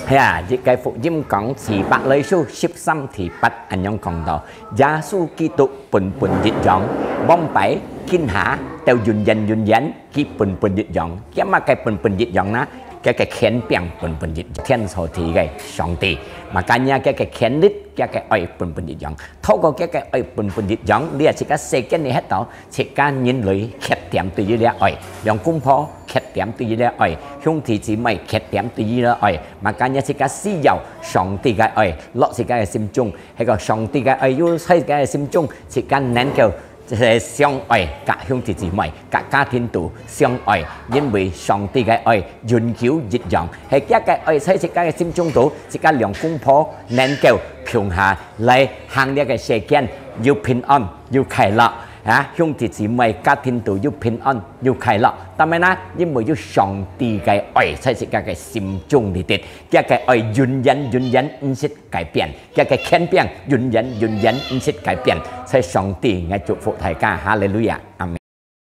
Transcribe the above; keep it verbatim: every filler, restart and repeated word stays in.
係啊，這个福音講，希伯來書十三第八恁樣講到，耶穌基督本本一樣，往擺、今下，到永遠永遠，佢本本一樣。佢麼个本本一樣呢？佢个權柄本本一樣，天所地个上帝，嘛，今日佢个權力，佢个愛本本一樣。透過佢个愛本本一樣，你也自家世間裡歇到，自家人類缺點對於這愛，兩公婆 缺點對於這愛，兄弟姊妹缺點對於這愛，嘛，今日自家需要上帝个愛，落自家个心中，係講上帝个愛有在自家个心中，自家能夠相愛，佮兄弟姊妹、佮家庭肚相愛，因為上帝个愛永久一樣，係佢个愛在自家个心中肚，自家兩公婆能夠共下來行這个世間，有平安，有快樂。 啊，兄弟姊妹家庭肚有平安，有快樂。但係呢，因為有上帝个愛在自家个心中裡底，佢个愛永遠永遠毋識改變，佢个權柄永遠永遠毋識改變。在上帝，𠊎祝福大家，哈利路亞，阿門。